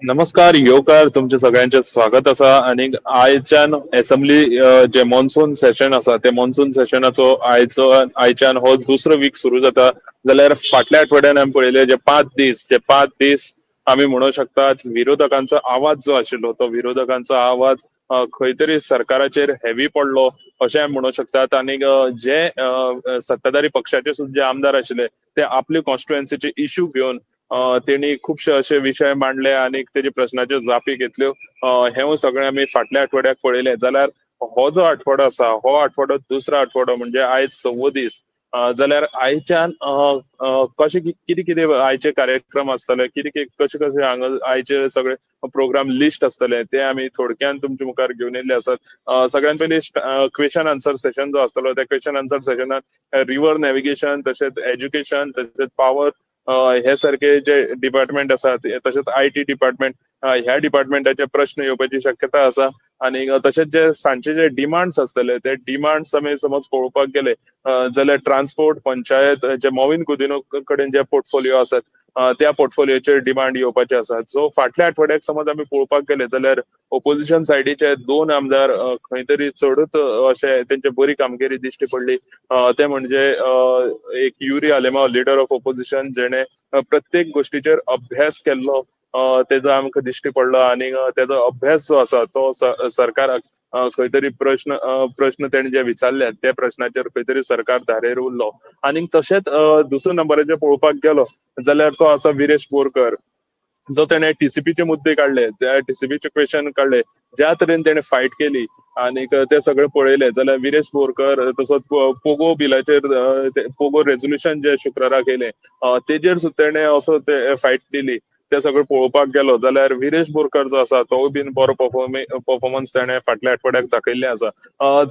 नमस्कार येवकार, तुमचे सगळ्यांचे स्वागत आसा. आनी आयच्यान एसेंब्ली जे मॉन्सून सेशन आसा, ते मॉन्सून सेशनाचो आयचो आयच्यान हो दुसरो वीक सुरू जाता. जाल्यार फाटल्या आठवड्यान आमी पळयले जे 5 दीस, ते 5 दीस आमी म्हणू शकतात विरोधकांचो आवाज जो आशिल्लो, तो विरोधकांचो आवाज खंय तरी सरकाराचेर हेवी पडलो अशें आमी म्हणू शकतात. आनी जे सत्ताधारी पक्षाचे सुद्दां जे आमदार आशिल्ले, ते आपले कॉन्स्टिट्युएन्सीचे इश्यू घेवन तेणी खुबशे अशे विशय मांडले आनी तेजे प्रश्नाच्यो जापी घेतल्यो. हें सगळें आमी फाटल्या आठवड्याक पळयलें. जाल्यार हो जो आठवडो आसा, हो आठवडो दुसरो आठवडो, म्हणजे आयज सव्वो दीस. जाल्यार आयच्यान कशें कितें कितें आयचे कार्यक्रम आसतले, कितें कितें कशें कशें हांगा आयचे सगळे प्रोग्राम लिस्ट आसतले, ते आमी थोडक्यान तुमच्या मुखार घेवन येयल्ले आसात. सगळ्यात पयलीं क्वेश्चन आन्सर सेशन जो आसतलो, त्या क्वेश्चन आन्सर सेशनात रिवर नॅव्हिगेशन, तशेंच एज्युकेशन, तशेंच पावर हे सारखे जे डिपार्टमेंट आसात, तशेंच IT department, ह्या डिपार्टमेंटाचे प्रश्न येवपाची शक्यता आसा. आनी तशेंच जे सांजचे जे डिमांड्स आसतले, ते डिमांड्स आमी समज पळोवपाक गेले जाल्यार ट्रान्सपोर्ट, पंचायत, जे मॉविन गुदिन्हो कडेन जे पोर्टफोलिओ आसात, त्या पोर्टफोलिओचेर डिमांड येवपाचे आसात. सो फाटल्या आठवड्याक समज आमी पळोवपाक गेले जाल्यार ओपोजिशन सायडीचे दोन आमदार खंय तरी चडूच अशे तेंचे बरी कामगिरी दिश्टी पडली. ते म्हणजे एक Yuri Alemao, leader of opposition, जेणे प्रत्येक गोष्टीचेर अभ्यास केल्लो तेजो आमकां दिश्टी पडलो. आनी तेजो अभ्यास जो आसा तो सरकाराक खंय तरी प्रश्न तेणे जे विचारले, त्या प्रश्नाचेर खंय तरी सरकार धारेर उरलो. आनी तशेंच दुसऱ्या नंबराचेर पळोवपाक गेलो जाल्यार तो आसा विरेश बोरकर, जो तेणे टीसीपीचे मुद्दे काडले, त्या टीसीपीचे क्वेश्चन काडले, ज्या तरेन तेणे फायट केली आनीक ते सगळे पळयले जाल्यार विरेश बोरकर, तसोच पोगो बिलाचेर, पोगो रेजोल्युशन जे शुक्राराक येयलें, तेजेर सुद्दां तेणे असो ते फायट दिली. ते सगळें पळोवपाक गेलो जाल्यार विरेश बोरकर जो आसा तो बीन बरो परफॉर्मन्स तेणे फाटल्या आठवड्याक दाखयल्ले आसा.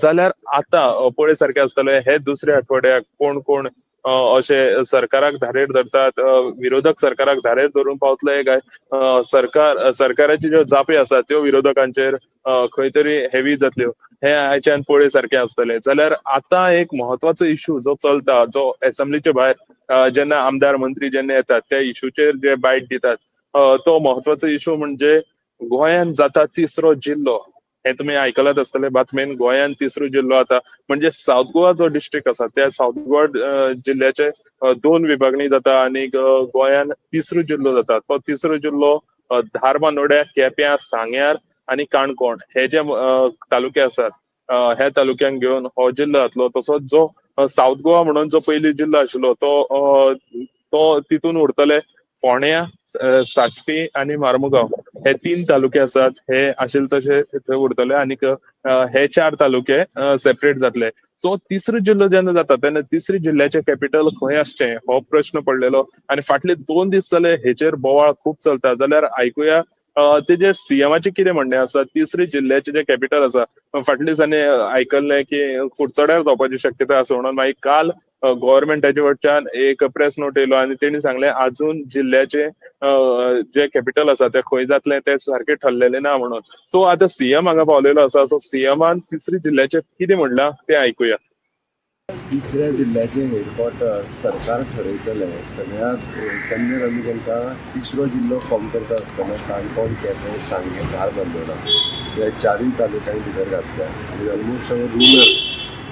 जाल्यार आतां पळय सारकें आसतलें, हे दुसऱ्या आठवड्याक कोण कोण अशे सरकाराक धारेर धरतात, विरोधक सरकाराक धारेर धरून पावतले काय सरकाराची ज्यो जापी आसा त्यो विरोधकांचेर खंय तरी हेवी जातल्यो, हे आयच्यान पळय सारकें आसतलें. जाल्यार आतां एक म्हत्वाचो इशू जो चलता, जो एसेंब्लीचे भायर जेन्ना आमदार मंत्री जेन्ना येतात, त्या इशूचेर जे बायट दितात, तो म्हत्वाचो इशू म्हणजे गोंयांत जाता तिसरो जिल्लो. हे तुमी आयकलात आसतले बातमेन, गोंयांत तिसरो जिल्लो आता. म्हणजे सावथ गोवा जो डिस्ट्रिक्ट आसा, त्या सावथ गोवा जिल्ल्याचे दोन विभागणी जाता आनी गोंयांत तिसरो जिल्लो जाता. तो तिसरो जिल्लो धारबांदोड्या, केप्यां, सांग्यार आनी काणकोण हे जे तालुके आसात, ह्या तालुक्यांक घेवन हो जिल्लो जातलो. तसोच जो सावथ गोवा म्हणून जो पयली जिल्लो आशिल्लो, तो तो तितून उरतले फोंड्या, साश्टी आनी मार्मुगांव हे तीन तालुके आसात, हे आशिल्ले तशे थंय उरतले आनीक हे चार तालुके सेपरेट जातले. सो तिसरो जिल्लो जेन्ना जाता तेन्ना तिसरी जिल्ल्याचे कॅपिटल खंय आसचें हो प्रश्न पडलेलो आनी फाटले 2 दीस जाले हेचेर बोवाळ खूब चलता. जाल्यार आयकुया तेजेर सीएमाचें कितें म्हणणें आसा. तिसरी जिल्ल्याचें जें कॅपिटल आसा, फाटल्या दिसांनी आयकल्लें की कुडचड्यार जावपाची शक्यता आसा म्हणून. मागीर काल गव्हर्मेंटाच्या वटच्यान एक प्रेस नोट येयलो आनी तेणी सांगलें, अजून जिल्ल्याचे जे कॅपिटल आसा ते खंय जातलें तें सारकें ठरलेलें ना म्हणून. सो आतां सीएम हांगा पावलेलो आसा. सो सीएमान तिसरी जिल्ल्याचें कितें म्हणलां तें आयकुया. तिसऱ्या जिल्ल्याचें हेडक्वॉर्टर सरकार ठरयतलें. सगळ्यात एकंदर आमी तांकां तिसरो जिल्लो फॉर्म करता आसतना काणकोण, केपें, सांगें, धारबांदोडा ह्या चारूय तालुक्यांक भितर घातल्या आनी ऑलमोस्ट सगळें रुरल.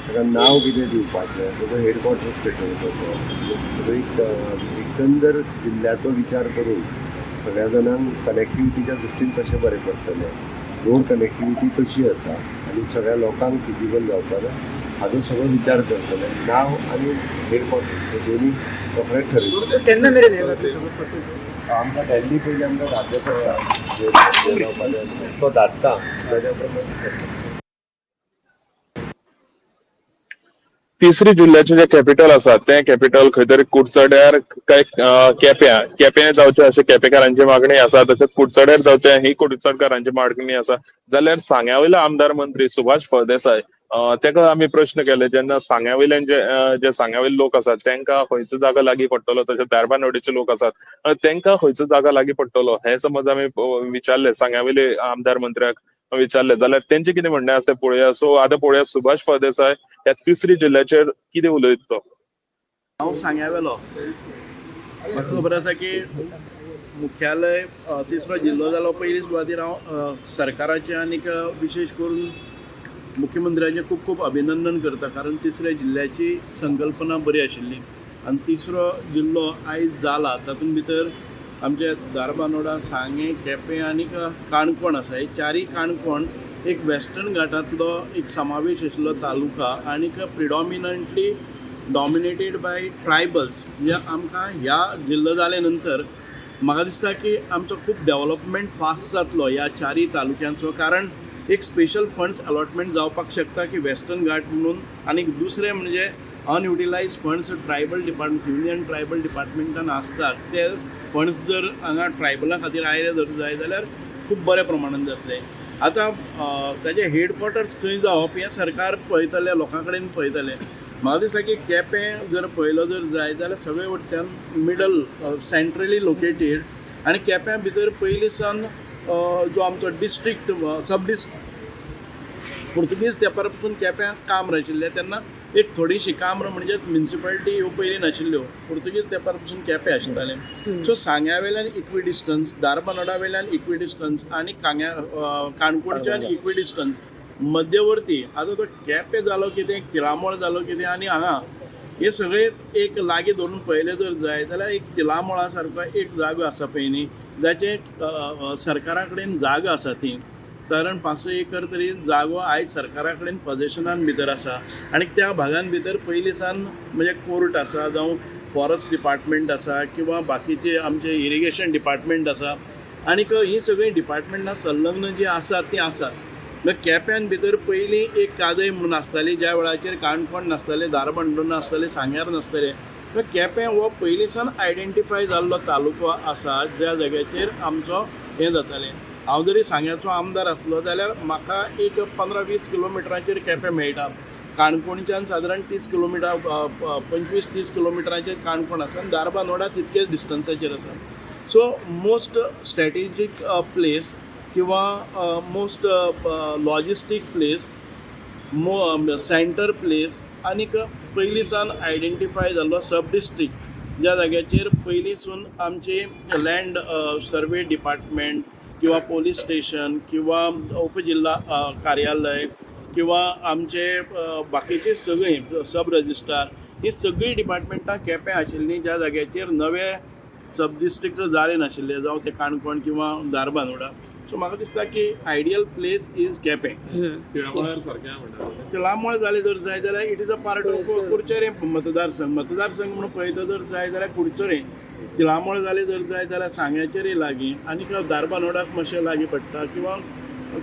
ताका नांव कितें दिवपाचें, ताजो हेडक्वॉर्टर्स खंय दवरपाचो, सगळी एकंदर जिल्ल्याचो विचार करून सगळ्या जाणांक कनेक्टिविटीच्या दृश्टीन कशें बरें पडटलें, रोड कनेक्टिविटी कशी आसा आनी सगळ्या लोकांक फिजिबल जावपाक, हाजो सगळो विचार करतले. नांव आनी हेडक्वॉर्टर्स हे दोन्ही रोखडेच ठरयतले. केन्ना मेरेन हे जातलें सगळं प्रोसेस? आमकां दिल्ली पयलीं आमकां धाडचें पडटा, जे जावपाचें तो धाडटा, ताज्या प्रमाणे करता. तिसरी जिल्ल्याचें जे कॅपिटल आसा तें कॅपिटल खंय तरी कुडचड्यार काय केप्यां केप्यां जावचें अशें केपेकारांची मागणी आसा, तशेंच कुडचड्यार जावचें ही कुडचडकारांची मागणी आसा. जाल्यार सांग्या वयलो आमदार मंत्री सुभाष फळदेसाय, तेका आमी प्रश्न केले, जेन्ना सांग्या वयल्यान जे जे सांग्या वयले लोक आसात तेंकां खंयचो जागो लागीं पडटलो, तशेंच धारबांदोडेचे लोक आसात तेंकां खंयचो जागो लागीं पडटलो, हें समज आमी विचारलें, सांग्या वयले आमदार मंत्र्याक विचारलें जाल्यार तेंचें कितें म्हणणें आसा तें पळोवया. सो आतां पळोवया सुभाष फळदेसाय ह्या तिसरी जिल्ल्याचेर कितें उलयता तो. हांव सांग्या वेलो. म्हाका खबर आसा की मुख्यालय तिसरो जिल्लो जालो पयली सुवातेर हांव सरकाराचें आनीक विशेश करून मुख्यमंत्र्याचें खूब खूब अभिनंदन करता, कारण तिसऱ्या जिल्ल्याची संकल्पना बरी आशिल्ली आनी तिसरो जिल्लो आयज जाला. तातूंत भितर आमचे धारबानोडा, सांगें, केपें आनीक काणकोण आसा. हे चारय काणकोण एक वेस्टर्न घाटांतलो एक समावेश आशिल्लो तालुका आनीक प्रिडॉमिनंटली डॉमिनेटेड बाय ट्रायबल्स. म्हणजे आमकां ह्या जिल्लो जाले नंतर म्हाका दिसता की आमचो खूब डेवलपमेंट फास्ट जातलो ह्या चारय तालुक्यांचो, कारण एक स्पेशल फंड्स अलॉटमेंट जावपाक शकता की वेस्टर्न घाट म्हणून. आनी दुसरें म्हणजे unutilise funds tribal department, union tribal डिपार्टमेंटान आसतात ते फंड्स जर हांगा ट्रायबलां खातीर आयले जर जाय जाल्यार खूब बऱ्या प्रमाणान जातलें. आतां ताजें हेडक्वॉर्टर्स खंय जावप हें सरकार पळयतलें, लोकां कडेन पळयतलें. म्हाका दिसता की केपें जर पळयलो जर जाय जाल्यार सगळे वटच्यान मिडल सेंट्रली लोकेटेड आनी केप्यां भितर पयलीं सावन जो आमचो डिस्ट्रिक्ट सब डिस्ट्रिक्ट पुर्तुगीज तेंपार पसून केप्यां काम्र आशिल्लें तेन्ना एक थोडीशी काम्र म्हणजे म्युनिसिपालिटी ह्यो पयलीं नाशिल्ल्यो, पुर्तुगीज तेंपार पसून केपें आशिल्लें. सो सांग्या वयल्यान इक्वी डिस्टन्स, धारबानोडा वयल्यान इक्वी डिस्टन्स आनी कांग्या काणकोणच्यान इक्वी डिस्टन्स मध्यवर्ती. आतां तो केपें जालो कितें, तिळामळ जालो कितें आनी हांगा हे सगळे एक लागीं धरून पळयलें जर जाय जाल्यार एक तिळामळा सारको एक जागो आसा पळय न्ही, जाचें सरकारा कडेन जागो आसा ती सादारण 500 एकर तरी जागो आयज सरकारा कडेन पजेशनान भितर आसा आनी त्या भागान भितर पयलीं सावन म्हणजे कोर्ट आसा, जावं फॉरेस्ट डिपार्टमेंट आसा किंवा बाकीचे आमचे इरिगेशन डिपार्टमेंट आसा आनीक हीं सगळीं डिपार्टमेंटां संलग्न जीं आसात तीं आसात. म्हणल्यार केप्यान भितर पयलीं एक कादय म्हणून आसताली, ज्या वेळाचेर काणकोण नासतालें, धारबांदोडा नासतालें, सांग्यार नासतालें. म्हणल्यार केपें हो पयलीं सावन आयडेंटिफाय जाल्लो तालुको आसा ज्या जाग्याचेर आमचो हें जातालें. हांव जरी सांग्याचो आमदार आसलो जाल्यार म्हाका एक 15-20 किलोमिटरांचेर केपें मेळटा. काणकोणच्यान सादारण 30 किलोमिटर, 25-30 किलोमिटरांचेर काणकोण आसा आनी धारबांदोडा तितकेच डिस्टन्साचेर आसा. सो मोस्ट स्ट्रॅटेजीक प्लेस किंवा most logistic place, centre place आनीक पयलीं सावन आयडेंटिफाय जाल्लो सब डिस्ट्रिक्ट ज्या जाग्याचेर पयलींसून आमची लँड सर्वे डिपार्टमेंट किंवा पोलीस स्टेशन किंवा उपजिल्हा कार्यालय किंवा आमचे बाकीचे सगळीं सब रजिस्ट्रार ही सगळीं डिपार्टमेंटां केपें आशिल्लीं ज्या जाग्याचेर नवे सब डिस्ट्रिक्ट जाले नाशिल्ले, जावं ते काणकोण किंवा धारबांदोडा. सो म्हाका दिसता की ideal place is Quepem. Tilamol जालें जर जाय जाल्यार it is a part of Curchorem मतदारसंघ. मतदारसंघ म्हणून पळयता जर जाय जाल्यार कुडचरें तिळामळ जालें जर जाय जाल्यार सांग्याचेरय लागीं आनी धारबांदोडाक मातशें लागीं पडटा किंवा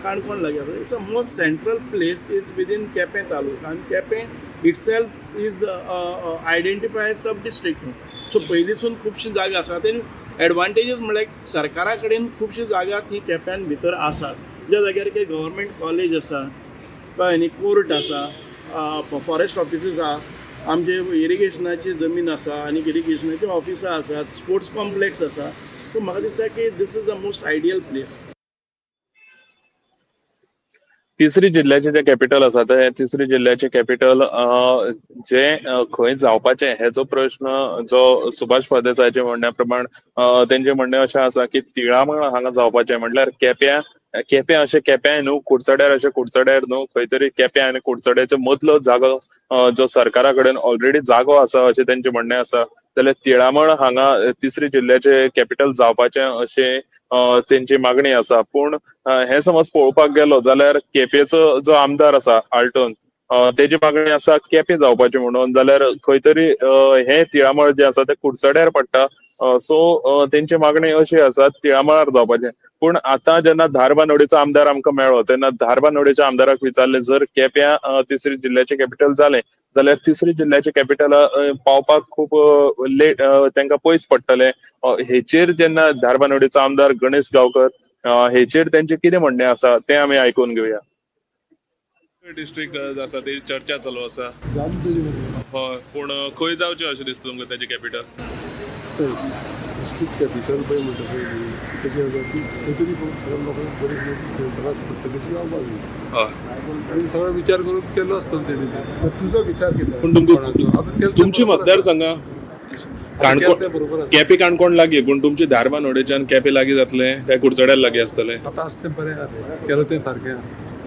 काणकोण लागीं आसा. It's a most central place is within Quepem taluka आनी Quepem itself is identify sub district. So पयलींसून खुबशी जागा आसात आनी एडवांटेजीस म्हणल्यार सरकारा कडेन खुबशी जागा ती केप्यान भितर आसात ज्या जाग्यार की गव्हर्मेंट कॉलेज आसा, कळ्ळें न्ही, कोर्ट आसा, फॉरेस्ट ऑफिसीस आसा, आमचे इरिगेशनाची जमीन आसा आनी इरिगेशनाची ऑफिसां आसात, स्पोर्ट्स कॉम्प्लेक्स आसा. सो म्हाका दिसता की this is the most ideal place. तिसरी जिल्ल्याचे जे कॅपिटल आसा ते तिसरी जिल्ल्याचे कॅपिटल जे खंय जावपाचें हेचो प्रश्न जो सुभाष फळदेसायाच्या म्हणण्या प्रमाण तेंचे म्हणणें अशें आसा की तिळामळ हांगा जावपाचें, म्हटल्यार केप्यां केप्यां अशें केप्यां न्हू, कुडचड्यार अशें कुडचड्यार न्हू, खंय तरी केप्यां आनी कुडचड्याचो मदलो जागो जो सरकारा कडेन ऑलरेडी जागो आसा अशें तेंचें म्हणणें आसा. जाल्यार तिळामळ हांगा तिसरी जिल्ल्याचे कॅपिटल जावपाचें अशें तेंची मागणी आसा. पूण हे समज पळोवपाक गेलो जाल्यार केपेंचो जो आमदार आसा आल्टोन तेजी मागणी आसा केपें जावपाचें म्हणून, जाल्यार खंय तरी हे तिळामळ जे आसा ते कुडचड्यार पडटा. सो तेंची मागणी अशी आसा तिळामळार जावपाचें. पूण आतां जेन्ना धारबांदोडेचो आमदार आमकां मेळ्ळो तेन्ना धारबांदोडेच्या आमदाराक विचारलें जर केप्यां तिसरी जिल्ल्याचें कॅपिटल जालें जाल्यार तिसरी जिल्ल्याचें कॅपिटल पावपाक खूब लेट, तांकां पयस पडटलें. हेचेर जेन्ना धारबांदोडेचो आमदार गणेश गांवकर हेचेर तेंचें कितें म्हणणें आसा तें आमी आयकून घेवया. डिस्ट्रिक्ट आसा तेजी चर्चा चालू आसा. हय, पूण खंय जावचें अशें दिसता तुमकां तेजें कॅपिटल? डिस्ट्रिक्ट कॅपिटल पळय म्हणटा पळय तेजें आसा की खंय तरी सगळ्या लोकांक बरी सेंटराक पडटा तशी जावपाक जाय. आनी सगळो विचार करून केल्लो आसतलो तेणी. तुजो विचार कितें? पूण तुमकां तुमची मतदारसंघां काणकोण बरोबर आसा. केपे काणकोण लागीं, पूण तुमची धारबांदोडेच्यान केपे लागीं जातलें काय कुडचड्यार लागीं आसतलें? आतां आसा तें बरें आहा तें, केलां तें सारकें आहा.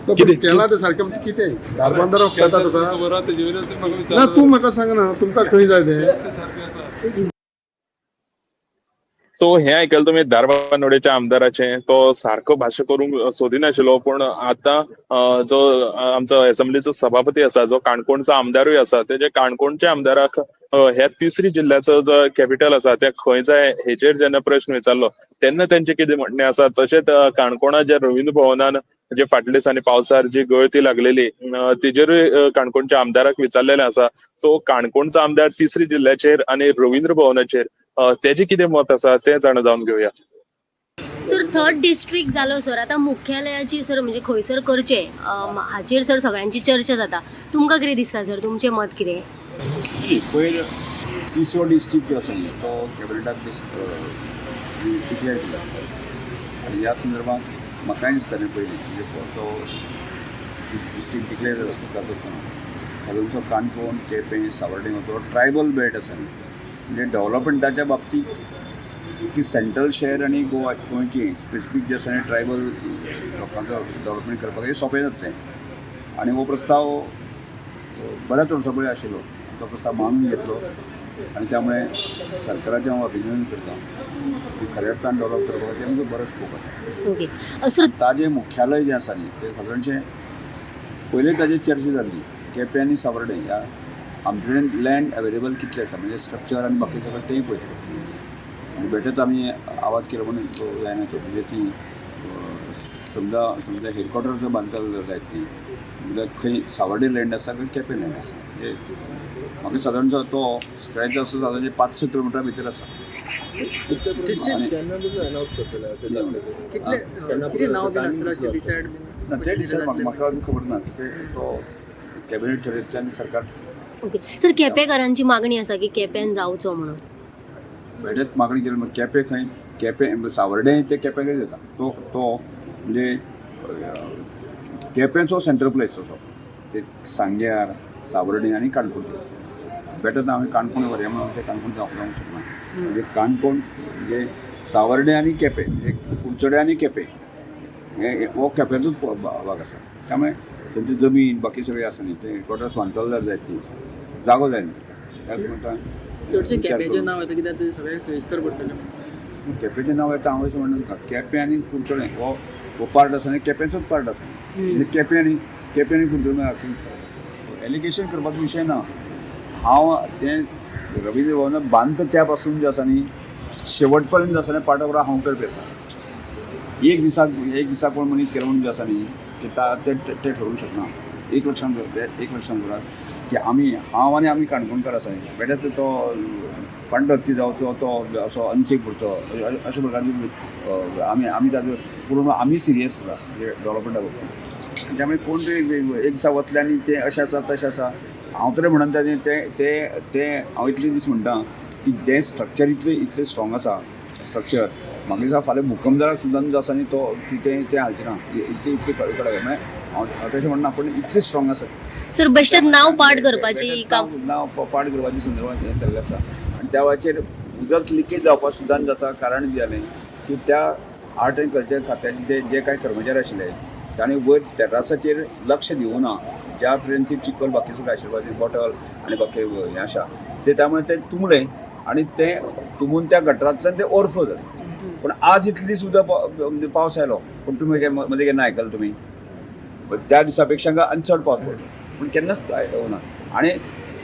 ना, पण केला ते सारकें म्हणजे कितें धारबांदर जाता तुका? खबर आहा तेजे वयल्यान तें म्हाका ना, विचारता. तूं म्हाका सांग ना, तुमकां खंय जाय तें? तें सारकें आसा. सो हें आयकलें तुमी धारबांदोडेच्या आमदाराचें. तो सारको भाशा करूंक सोदिनाशिल्लो, पूण आतां जो आमचो एसेंब्लीचो सभापती आसा, जो काणकोणचो आमदारूय आसा, तेजे काणकोणच्या आमदाराक ह्या तिसरी जिल्ल्याचो जो कॅपिटल आसा ते खंय जाय हेचेर जेन्ना प्रश्न विचारलो तेन्ना तेंचें कितें म्हणणें आसा. तशेंच काणकोणा जे रवींद्र भवनान जे फाटल्या दिसांनी पावसार जी गळती लागलेली तेजेरूय काणकोणच्या आमदाराक विचारलेलें आसा. सो काणकोणचो आमदार तिसरी जिल्ल्याचेर आनी रवींद्र भवनाचेर तेजें कितें मत आसा तें जाणा जावन घेवया. सर, थर्ड डिस्ट्रिक्ट जालो सर, आतां मुख्यालयाची सर म्हणजे खंयसर करचें हाचेर सर सगळ्यांची चर्चा जाता. तुमकां कितें दिसता सर, तुमचें मत कितें? पयर तिसरो डिस्ट्रिक्ट जो आसा न्ही तो कॅबिनेटाक डिक्लेअर केला आनी ह्या संदर्भात म्हाकाय दिसतालें पयलीं म्हणजे तो डिस्ट्रिक्ट डिक्लेअर जाता आसतना सगळ्यांचो काणकोण, केपें, सावर्डे हो ट्रायबल बेल्ट आसा न्ही, म्हणजे डेवलपमेंटाच्या बाबतींत की सेंट्रल शहर आनी गोवा गोंयची स्पेसिफीक जे आसा ट्रायबल लोकांचो डेवलपमेंट करपाक हें सोंपें जातलें. आनी हो प्रस्ताव बऱ्याच वर्सां पयलीं आशिल्लो, तो प्रस्ताव मानून घेतलो आनी त्यामुळे सरकाराचें हांव अभिनंदन करता की खऱ्या अर्थान डेवलप करपा खातीर आमकां बरो स्कोप आसा. ओके सर, ताजें मुख्यालय जें आसा न्ही तें सादारणशें पयलीं ताजेर चर्चा जाल्ली केपें आनी सावर्डे ह्या आमचे कडेन लँड अवेलेबल कितलें आसा म्हणजे स्ट्रक्चर आनी बाकी सगळें तेंय पळयतले. आनी बेठेच आमी आवाज केलो म्हणून जायना तो, म्हणजे ती समजा समजा हेडक्वॉर्टर जर बांदतले जायत न्ही म्हणजे खंय सावर्डे लँड आसा खंय केपें लँड आसा, म्हणजे म्हाका सादारणचो तो स्ट्रेच आसा सादारण 500 किलोमिटरा भितर आसा. केन्ना तुमी अनावन्स करतले अशें जातलें तें? कितले केन्ना कितें नांव बीन टायमिंग आसतलें अशें कितलो? डिसायड ना तें डिसायड म्हाका अजून खबर ना, ते तो कॅबिनेट ठरयतले आनी सरकार. ओके सर, केपेकारांची मागणी आसा की केप्यान जावचो म्हणून. बेठेच मागणी केली मग केपें खंय, केपें सावर्डे ते केपें कडेन जाता तो तो म्हणजे केपेंचो सेंट्रल प्लेस तसो ते सांग्यार, सावर्डे आनी काणकोण. बेठेच आमी काणकोण व्हरया म्हणून ते काणकोण जावंक शकना, म्हणजे काणकोण म्हणजे सावर्डे आनी केपें म्हणजे कुडचडे आनी केपें हे हो केपेंतूच भाग आसा. त्यामुळे थंयची जमीन बाकी सगळें आसा न्ही ते हेडक्वॉर्टर्स बांदतले जाल्यार जाय ती जागो जाय न्ही त्याच म्हणटा. चडशें केपेंचें नांव येता कित्याक तें सगळ्यांक सोयीस्कर पडटलें. केपेंचें नांव येता हांव अशें म्हणून केपें आनी कुडचडें हो हो पार्ट आसा आनी केपेंचोच पार्ट आसा, म्हणजे केपें आनी कुडचडें आख्खें एलिगेशन करपाचो विशय ना. हांव तें रवींद्र भवन बांदता त्या पासून जें आसा न्ही शेवट पर्यंत आसा न्ही पार्ट ऑफ हांव करपी आसा. एक दिसाक कोण मनीस केलो म्हणून जें आसा न्ही की ते ते ठरोवंक शकना. एक लक्षांत दवरात, एक लक्षांत दवरात की आमी हांव आनी आमी काणकोणकार आसा न्ही बेठेच तो पांडरती जावचो तो असो अनसेफ उरचो अशा प्रकारची आमी आमी ताजो पूर्ण आमी सिरियस आसा म्हणजे डेवलपमेंटा बाबतींत. त्यामुळे कोण तरी एक दिसा वतले आनी तें अशें आसा तशें आसा हांव तरी म्हणून ताजें तें तें तें हांव इतले दीस म्हणटा की तें स्ट्रक्चर इतलें इतलें स्ट्रॉंग आसा स्ट्रक्चर म्हाका दिसता फाल्यां भुकंप जाल्यार सुद्दां जो आसा न्ही तो तें तें हालचें ना इतलें इतलें कडक म्हळ्यार हांव तशें म्हणना पूण इतलें स्ट्रॉंग आसा. सर, बेश्टेच नांव पाठ करपाची काम नांव पाड करपाची संदर्भात हें चल्लें आसा आनी त्या वेळाचेर उदक लिकेज जावपाक सुद्दां जाता कारण कितें जालें की त्या आर्ट एंड कल्चर खात्याचे जे जे कांय कर्मचारी आशिल्ले तांणी वयर टेर्रासाचेर लक्ष दिवना ज्या तरेन ती चिखल बाकी सगळें आशिल्लें बॉटल आनी बाकी हें आसा ते त्यामुळे ते तुंबले आनी ते तुंबून त्या गटरांतल्यान ते ओवरफ्लो जालें. पूण आज इतली सुद्दां म्हणजे पावस आयलो पूण तुमी मदीं केन्ना आयकलें तुमी त्या दिसा पेक्षा आनी चड पावस पडलो पूण केन्नाच ना. आनी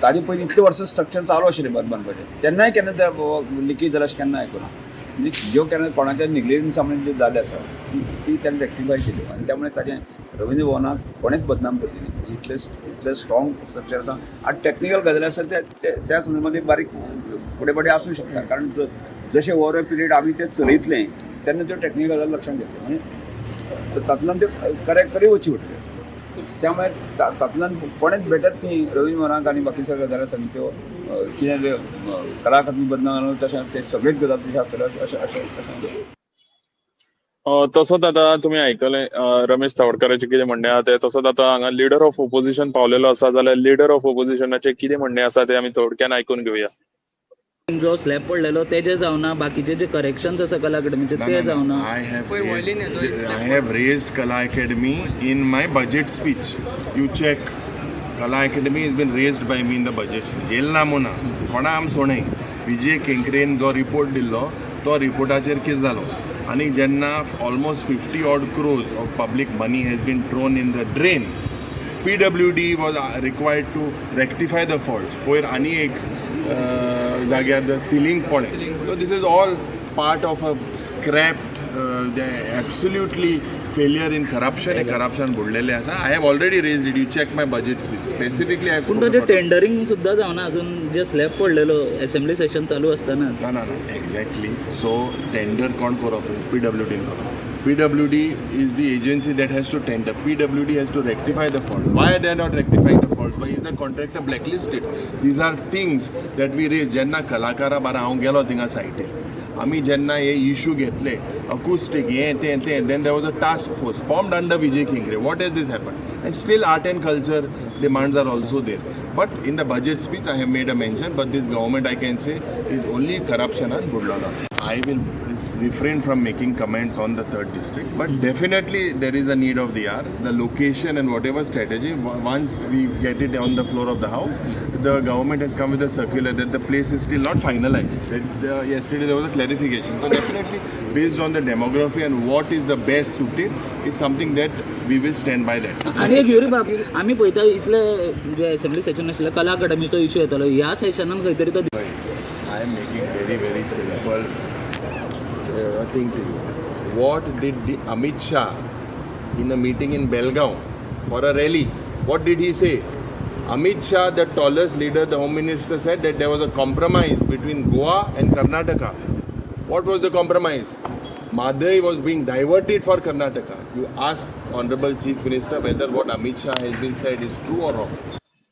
ताजे पयलीं इतलीं वर्सां स्ट्रक्चर चालू आशिल्लें बांदपाचें तेन्नाय केन्ना ते लिकेज जालें अशें केन्ना आयकुना. म्हणजे ज्यो केन्ना कोणाच्या निग्लिजन्सा म्हणून ज्यो जाल्यो आसा ती ताणें रेक्टिफाय केल्यो आनी त्यामुळे ताजें रवींद्र भवनाक कोणेच बदनाम करची न्ही. इतलें इतलें स्ट्रॉंग स्ट्रक्चर आसा आनी टॅक्निकल गजाली आसा त्या संदर्भात बारीक फुडें फुडें आसूं शकता, कारण जशें ओवर अ पिरियड आमी तें चलयतलें तेन्ना त्यो टॅक्निकल गजाली लक्षांत घेतल्यो आनी तातूंतल्यान त्यो करेक्ट करी वचची पडटली. त्यामुळे तातूंतल्यान कोणेच बेठेच ती रवींद्र भवनाक आनी बाकी सगळ्यो गजाली आसा न्ही त्यो कितें कला अकादमी बदनाम तशें ते सगळेच गजाल तशें आसतल्यो अशें अशें अशें. तसोच आतां तुमी आयकलें रमेश तवडकाराचें कितें म्हणणें आहा तें. तसोच आतां हांगा लिडर ऑफ ओपोजिशन पावलेलो आसा जाल्यार लिडर ऑफ ओपोजिशनाचें कितें म्हणणें आसा तें आमी थोडक्यान आयकून घेवया. जो स्लॅब पडलेलो तेजे जावना, बाकीचे जे करेक्शन्स आसा कला अकॅडमीचे ते जावना. I have raised Kala Academy in my budget speech. You check. Kala Academy has been raised by me in the budget speech. येयल ना मुना कोणा आम सोणे विजय केंकरेन जो रिपोर्ट दिल्लो तो रिपोर्टाचेर कितें जालो आनी जेन्ना almost 50 odd crores of public money has been thrown in the drain, PWD was required to rectify the faults. पयर आनी एक जाग्यार the ceiling पडलें. So this is all part of a scrapped, absolutely failure in corruption. हे corruption बुडलेले आसा. I have already raised it. You check my budget specifically. I पूण ताजें टेंडरींग सुद्दां जावना अजून, जे स्लॅब पडलेलो असेंब्ली सेशन चालू आसतना. ना ना ना, एक्झॅक्टली. सो टेंडर कोण करप? पीडब्ल्यूडीन करप. PWD is the agency that has to tender. PWD has to rectify the fault. Why they are not rectifying the fault? Why is the contractor blacklisted? These are things that we raise. जेन्ना कलाकारा बारा हांव गेलो थिंगा सायटीर, आमी जेन्ना हे issue घेतले, अकुस्टीक हें तें तें, then there was a task force formed under Vijay Kenkre. What has this happen? And still art and culture demands are also there. But in the budget speech, I have made a mention. But this government, I can say, is only corruption and good laws. I will refrain from making comments on the third district, but definitely there is a need of the hour. The location and whatever strategy, once we get it on the floor of the house, the government has come with a circular that the place is still not finalized. Yesterday there was a clarification. So definitely, based on the demography and what is the best suited, is something that we will stand by that. आनी एक युरी बाब, आमी पळयता इतले जे assembly Seshan आशिल्ले, कला अकादमीचो issue येतालो, ह्या सेशनान खंय तरी तो I am making very, very simple thing to you. What did the Amit Shah in a meeting in Belgaum for a rally? What did he say? Amit Shah, the tallest leader, the Home Minister, said that there was a compromise between Goa and Karnataka. What was the compromise? Mhadei was being diverted for Karnataka. You ask Honorable Chief Minister whether what Amit Shah has been said is true or wrong.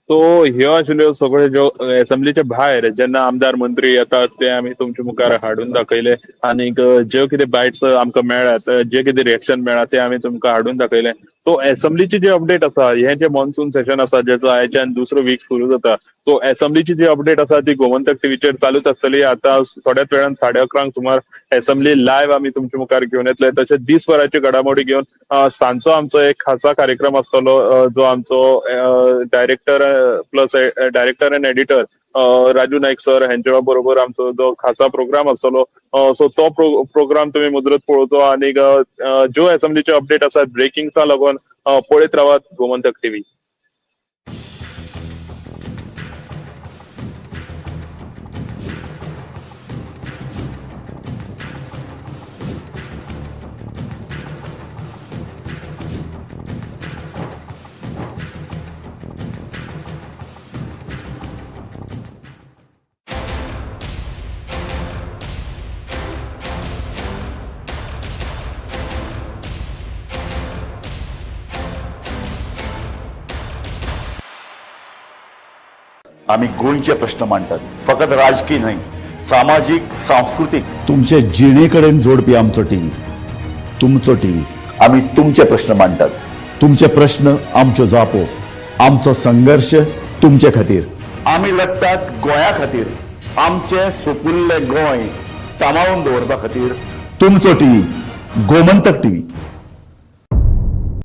So ह्यो आशिल्ल्यो सगळ्यो ज्यो असेंब्लीच्या भायर जेन्ना आमदार मंत्री येतात ते आमी तुमच्या मुखार हाडून दाखयले आनीक ज्यो कितें बायट्स आमकां मेळ्ळ्यात, जे कितें रिएक्शन मेळ्ळा ते आमी तुमकां हाडून दाखयले. सो असेंब्लीची जी अपडेट आसा, हे जे मॉन्सून सेशन आसा जेचो आयच्यान दुसरो वीक सुरू जाता, सो असेंब्लीची जी अपडेट आसा ती गोमंतक टीव्हीचेर चालूच आसतली. आता थोड्याच वेळान 11:30 सुमार असेंब्ली लायव्ह आमी तुमच्या मुखार घेवन येतले. तशेंच दीसभराची घडामोडी घेवन सांजचो आमचो एक खासा कार्यक्रम आसतलो, जो आमचो director plus director and editor Raju Naik sir हेंच्या बरोबर आमचो जो खासा प्रोग्राम आसतलो. सो तो प्रोग्राम तुमी मुजरत पळोवचो आनी ज्यो असेंब्लीचे अपडेट आसात ब्रेकिंगसा लागून पळयत रावात गोमंतक टीव्ही. आमी गोंयचे प्रश्न मांडटात, फकत राजकीय न्हय, सामाजीक, सांस्कृतीक, तुमचे जिणे कडेन जोडपी आमचो टीव्ही, तुमचो टीव्ही. आमी तुमचे प्रश्न मांडटात, तुमचे प्रश्न आमच्यो जापो, आमचो संघर्श तुमचे खातीर. आमी लढटात गोंया खातीर, आमचें सुपुल्लें गोंय सांबाळून दवरपा खातीर. तुमचो टीव्ही, गोमंतक टीव्ही.